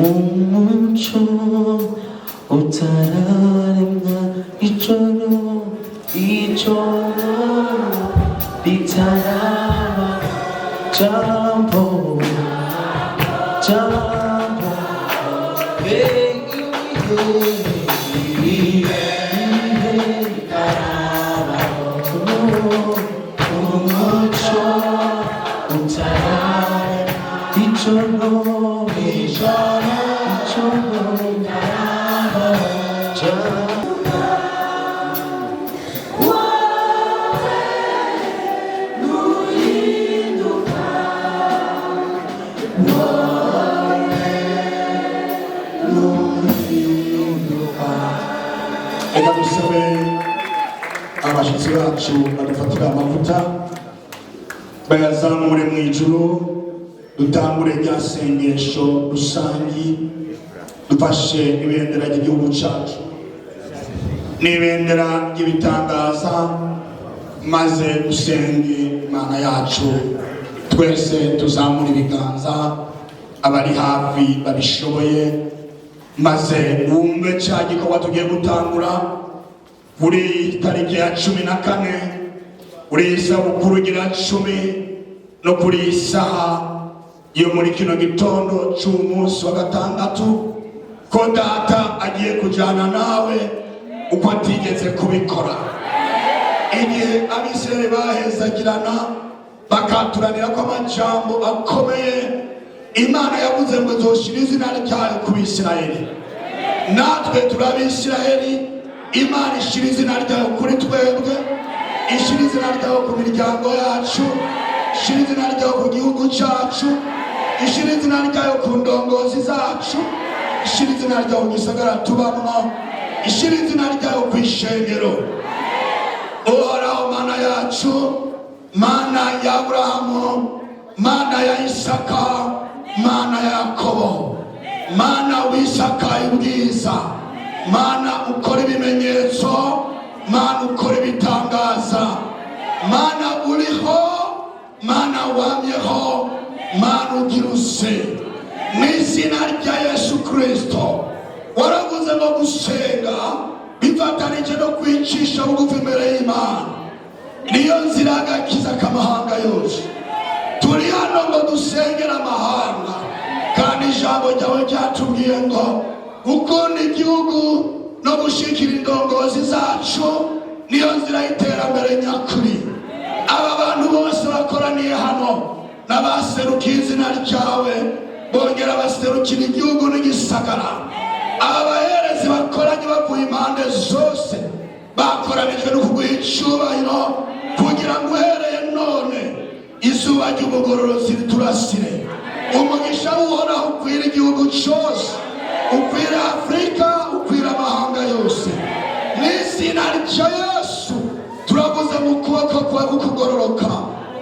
Umuco utararemwa, ijoro, ijoro ritaraba. Jambo, jambo, hey, ibihe bitaraba, umuco utararemwa, ijoro, ijoro, ijoro ritaraba, jambo. Reka dusabe abashyitsi bacu badufatira amavuta, bayazamure mu ijuru, dutangure rya sengesho rusangi, dufashe ibendera ry'igihugu cyacu n'ibendera ry'ibitangaza, maze dusenge Imana yacu. Twese tuzamura ibiganza, abari hafi babishoboye, maze wumve cya gikorwa tugiye gutangura kuri tariki ya 14, kuri iyi sabukuru igira 10, no kuri iyi saha yo muri kino gitondo cy'umunsi wa gatandatu, ko Data agiye kujyana nawe uko atigeze kubikora igihe Abisirayeli bahezagirana, bakaturanira ko amajambo akomeye. Imana yavuze ngo izoshira izina ryayo ku Bisirayeli. Natwe turi Abisirayeli. Imana ishyira izina ryayo kuri twebwe, ishyira izina ryayo ku miryango yacu, ishyira izina ryayo ku gihugu cyacu, ishyira izina ryayo ku ndongozi zacu, ishyira izina ryayo mu gisagara tubamwo, ishyira izina ryayo ku ishengero. Uhoraho Mana yacu, Mana ya Aburahamu, Mana ya Isaka, Mana ya Yakobo, Mana wisakaye ubwiza, Mana ukora ibimenyetso, Mana ukora ibitangaza, Mana uriho, Mana wamyeho, Mana ugira use, mu izina rya Yesu Kirisito, waravuze ngo gusenga bifatanije no kwicisha bugufi imbere y'Imana niyo nzira y'agakiza k'amahanga yose. Turi hano ngo dusengere amahanga, kandi ijambo ryawe ryatubwiye ngo gukunda igihugu no gushyigikira indongozi zacu niyo nzira y'iterambere nyakuri. Aba bantu bose bakoraniye hano n'abaserukiye izina ryawe, bongera baserukira igihugu n'igisagara. Aba baherezi bakoranye bavuye impande zose bakoranijwe no kuguha icyubahiro, kugira ngo uhereye none izuba ry'ubugororozi riturasire, umugisha w'Uhoraho ukwira igihugu cyose, ukwira Afurika, ukwira amahanga yose. Mu izina rya Yesu, turavuze mu kuboko kwawe kukugororoka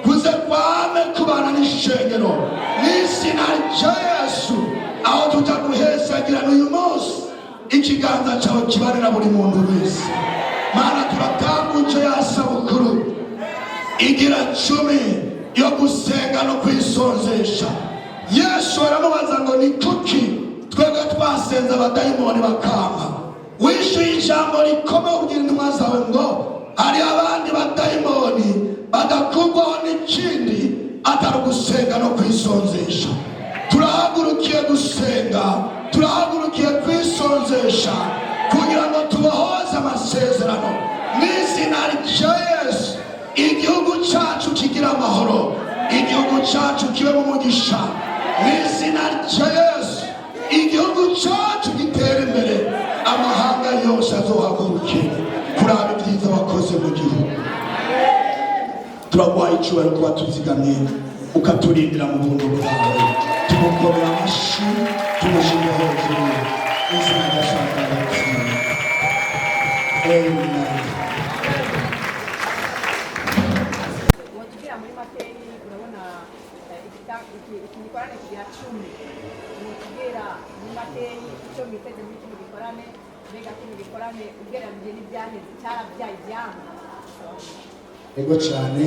kuze kwame kubana n'ishengero. Mu izina rya Yesu, aho tuja guhezagirana uyu munsi, ikiganza cyawe kibarira buri muntu wese. Mana, turatambutse ya sabukuru igira 10 yo gusenga no kwisonzesha. Yesu aramubaza ngo: "Ni kuki twebwe twasenze abadayimoni bakanga?" Wishyuye ijambo rikomeye, ubwira intumwa zawe ngo hari abandi badayimoni badakurwaho n'ikindi atari ugusenga no kwisonzesha. Turahagurukiye gusenga, turahagurukiye kwisonzesha kugira ngo tubohoze amasezerano. Mu izina rya Yesu, igihugu cyacu kigira amahoro, igihugu cyacu kibe mu mugisha. Mu izina rya Yesu, igihugu cyacu gitera imbere, amahanga yose azohaguruke kuraba ibyiza wakoze mu gihugu. Turaguhaye icyubahiro kuba tuzigamye, ukaturindira mu buntu bwawe. Tumukomera amashyi, tumushyire hejuru mu izina rya Shangarati. Amen. Wotubwira muri makeyi, urabona iki gikorane kigira 10, wotubwira muri makeyi icyo mwiteze muri kino gikorane? Mbega kino gikorane, ugereranije n'ibyaheze, cyarabyaye ibyamwa? Ego cyane,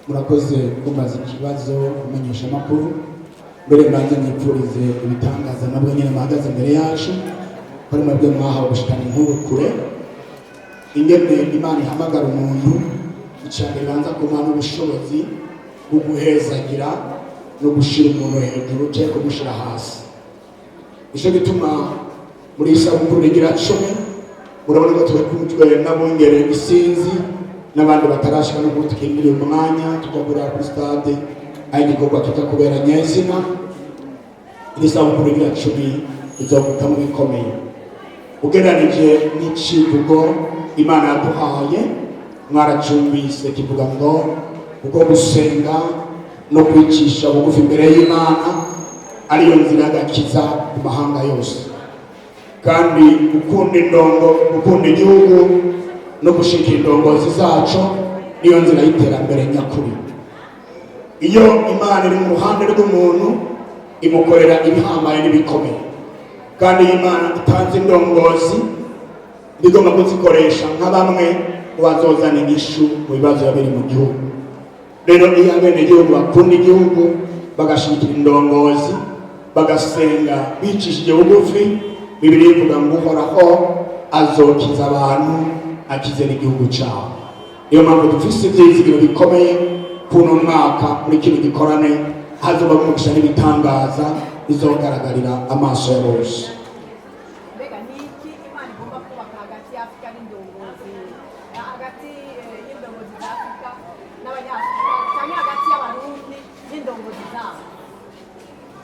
murakoze kumbaza ikibazo umenyesha amakuru. Mbere mbanze nipfurize ibitangaza nabwo nyine muhagaze imbere yacu, ko ari mwebwe mwahawe gushikana inkuru kure. Ingene Imana ihamagara umuntu, icambere ibanza kumuha n'ubushobozi bwo guhezagira no gushira umuntu hejuru cyangwa kumushira hasi. Nicyo gituma muri iyi sabukuru rigira 10, murabona ko turi kumwe n'abungere isinzi n'abandi batarashika, no kuba tukindiriye umwanya tujya kurira kuri stade aho igikorwa kijya kubera nyezina. Iri sabukuru rigira 10 izovukamo bikomeye ugereranije n'icivugo Imana yaduhaye. Mwaracumbise, kivuga ngo uko gusenga no kwicisha bugufi imbere y'Imana ariyo nzira y'agakiza ku mahanga yose, kandi gukunda indongo, gukunda igihugu no gushika indongozi zaco niyo nzira y'iterambere nyakuri. Iyo Imana iri mu ruhande rw'umuntu, imukorera ibihambaye n'ibikomeye, kandi iyo Imana itanze indongozi, igomba kuzikoresha nka bamwe mu bazozana inyishu mu bibazo biba biri mu gihugu. Rero iyo abenegihugu bakunda igihugu, bagashigikira indongozi, bagasenga bicishije bugufi, Bibiliya ivuga ngo Uhoraho azokiza abantu, akize n'igihugu cyabo. Niyo mpamvu dufise ibyizigiro bikomeye kuno mwaka muri kino gikorane hazoba umugisha n'ibitangaza bizogaragarira amaso ya bose. Mbega ni iki Imana igomba kubaka hagati y'Afurika n'indongozi, hagati y'indongozi za Afurika n'Abanyafurika, cyangwa hagati y'Abarundi n'indongozi zabo?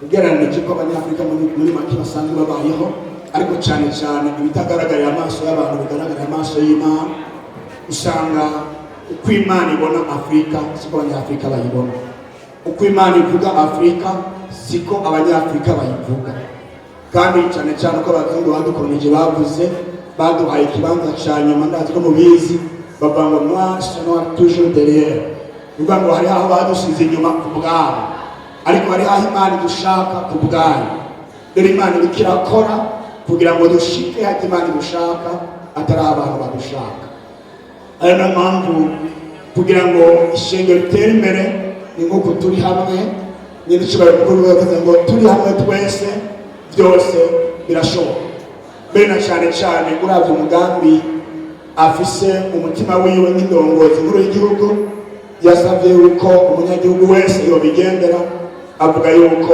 Ugereranije ko Abanyafurika muri make basanzwe babayeho, ariko cyane cyane ibitagaragarira amaso y'abantu bigaragarira amaso y'Imana. Usanga uko Imana ibona Afurika siko Abanyafurika bayibona, uko Imana ivuga Afurika siko Abanyafurika bayivuga. Kandi cyane cyane uko abazungu badukolonije bavuze, baduhaye ikibanza cya nyuma. Ndazi ko mubizi, bavuga ngo "Noir noir toujours derrière", bivuga ngo hariho aho badusize inyuma ku bwabo, ariko hariho aho Imana idushaka ku bwayo. Rero Imana iriko irakora kugira ngo dushike hajya Imana idushaka, atari aho abantu badushaka. Ari nayo mpamvu kugira ngo ishengero ritere imbere ni nk'uko turi hamwe. Nyine icyubahiro mukuru yavuze ngo turi hamwe twese byose birashoboka. Mbere na cyane cyane uravye umugambi afise umutima wiwe nk'indongozi nkuru y'igihugu, yasavye yuko umunyagihugu wese yobigendera. Avuga yuko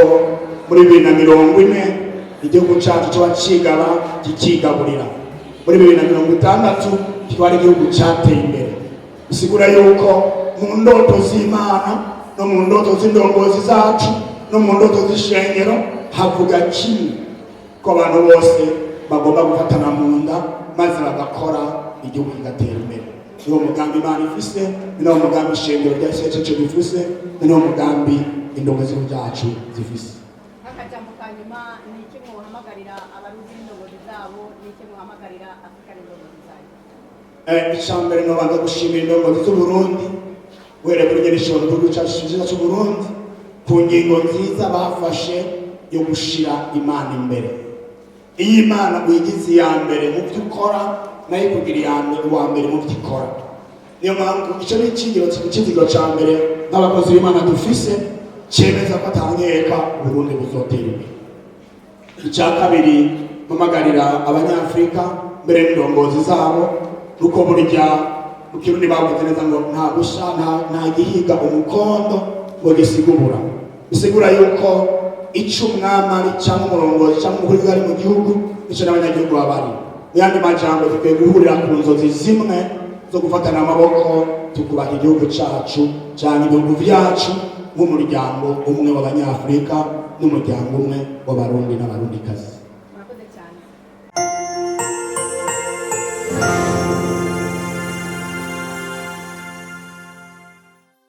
muri 2040 igihugu cyacu kiba cigaba, kikigaburira, muri 2060 kiba ari igihugu cyateye imbere. Bisigura yuko mu ndoto z'Imana no mu ndoto z'indongozi zacu no mu ndoto z'ishengero havuga kimwe, ko abantu bose bagomba gufatana mu nda maze bagakora, igihugu kigatera imbere. Niwo mugambi Imana ifise, ni nawo mugambi ishengero rya CCC rifise, ni nawo mugambi indongozi zacu zifise. Nk'akajambo ka nyuma, ni iki mwohamagarira Abarundi n'indongozi zabo? Ni iki mwohamagarira Afurika n'indongozi zayo? Icya mbere, nobanza gushimira indongozi z'Uburundi, uhereye kuri nyir'ishobora igihugu cyacu cyiza cy'Uburundi, ku ngingo nziza bafashe yo gushira Imana imbere. Iyo Imana uyigize iya mbere mu byo ukora, nayo ikugira iya mbere, uwa mbere mu byo ikora. Niyo mpamvu icyo ni icyizigiro cya mbere nk'abakozi b'Imana dufise, cyemeza ko atankeka Uburundi buzotera imbere. Icya kabiri mpamagarira Abanyafurika mbere n'indongozi zabo, nuko burya mu Kirundi bavuze neza ngo nta busha nta gihiga umukondo ngo gisigubura. Bisigura yuko icyo umwami ari, cyangwa umurongozi, cyangwa umukuru ari mu gihugu, nicyo n'abanyagihugu baba bari. Mu yandi majambo, dukwiye guhurira ku nzozi zimwe zo gufatana amaboko tukubaka igihugu cyacu cyangwa ibihugu byacu nk'umuryango umwe w'Abanyafurika n'umuryango umwe w'Abarundi n'Abarundikazi.